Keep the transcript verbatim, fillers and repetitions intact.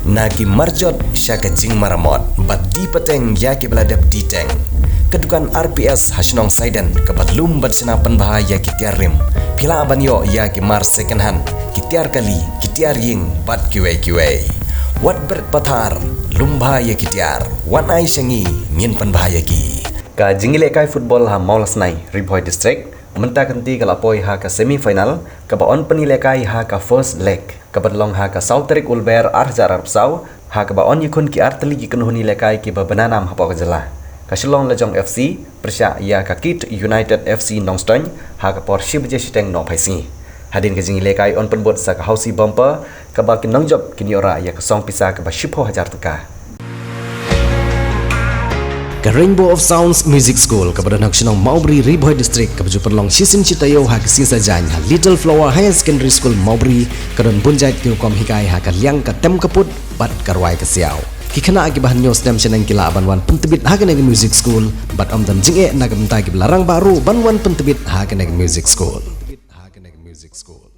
Na ki marjot sha ka jingmaramot bad die pateng ïa kiba la dep die teng. Ka dukan R P S ha shnong Saiden kaba lum bad shna pynbha ïa ki tiar rim. Phi lah ban ïoh ïa ki mar second hand, ki tiar kali, ki tiar ïing bad kiwei kiwei. Wat bret pathar, lum bha ïa ki tiar. Wan ai sha ngi, ngin pynbha ïa ki. Ka jingïalehkai football ha Mawlasnai, Ri Bhoi District, mynta ka sngi ka la poi ha ka semi final kaba yn pynïalehkai ha ka first leg kaba long ha ka saw tarik u Lber ar hajar arphew saw, ha kaba yn ïakhun ki artylli ki kynhun ïalehkai kiba bna nam hapoh ka jylla. Ka Shillong Lajong F C pyrshah ïa ka Kit United F C Nongstoiñ ha ka por shi baje shiteng nohphai sngi. Hadien ka jingïalehkai yn pynbud sa ka Housie Bumper kaba ki nongjop kin ïoh rah ïa ka song pisa kaba shiphew hajar tyngka. Ka Rainbow of Sounds Music School kaba don ha ka shnong Mawbri, Ri Bhoi District, kaba ju pynlong shisien shi taïew ha ka sngi Saitjaiñ ha Little Flower Higher Secondary School Mawbri, ka don bun jait ki rukom hikai ha ka liang ka tem ka pud bad ka rwai ka siaw. Ki khynnah kiba hynñiew snem shaneng ki lah ban wan pyntbit ha kane ka music school bad ym don jingeh na ka bynta kiba la rangbah ruh ban wan pyntbit ha kane ka music school. Ha kane ka music school.